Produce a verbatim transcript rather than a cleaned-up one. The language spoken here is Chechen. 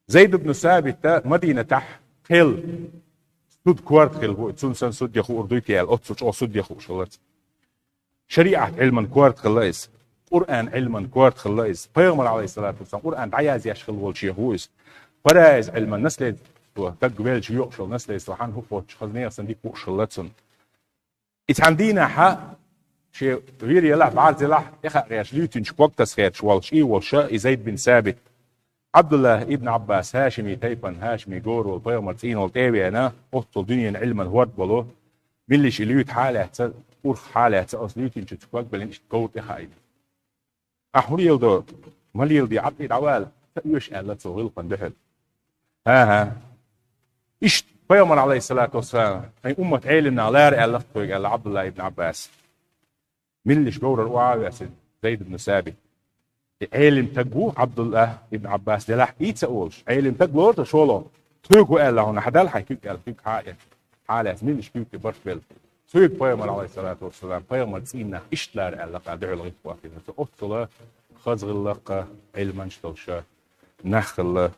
Зайд ибн Сабит Мадинатахь хилла, суд корта хилла ву, цун сан суд я хуур дуй те аьлла, оццул чӀогӀа суд я хууш хилла цо. ШариӀат Ӏилман корта хилла иза, Къуръан Ӏилман корта хилла иза. Пайхамар, алейхиссалату вассалам, Къуръан дӀаязъеш хилла волчех ву иза. Фараиз Ӏилман наследство, таг велча йоӀуш йолу наследство хьан хӀу хоттуш, хаза нехан сан дика хууш хилла цунна. И цхьана дийнахьа, шен вир елахь, бӀарз елахь, тӀехаа гӀерташ, луьйтинчу ког таса гӀерташ волуш, и волуш, и Зайд бин Сабит, Абдуллах ибн Аббас, хӀашими тайпан, хӀашими гора волу пайхамар цӀийнал тӀе а веана, оццул дуьненан Ӏилман хӀорд болу, милиш и луьйта хьалаьцна, урх хьалаьцна, оцу луьйтинчу цу ког беллина иштта говра тӀе хаийна. Ахьа хӀун леладо, ма леладе, Ӏад тӀе дӀавала, ца оьшу аьлла цо гӀиллакхана дуьхьал. ХӀан-хӀа. Иштта пайхамар, алейхиссалату вассалам, хьайн уммат Ӏелимнах лара аьлла тхоьга аьлла Абдуллах ибн Аббас. Милиш говрара охьа а веана Зайд ибн Сабит. И Ӏелим таг ву Абдуллах ибн Аббас делахь а, и ца олуш, Ӏелим таг лору тхо шолгӀа. Тхоьга хӀу аьлла хьуна, хьадала хьайн куьг аьлла, куьг хьа а эцна, хьалаьцна, милиш куьг тӀе барт белла. Цуьнга пайхамар, алейхиссалату вассалам, пайхамар цӀийнах иштта лара аьлла, кхаа дуьхьал гӀиллакх бахийна. Цо оццула хаза гӀиллакх, Ӏилманаш долуш нах хилла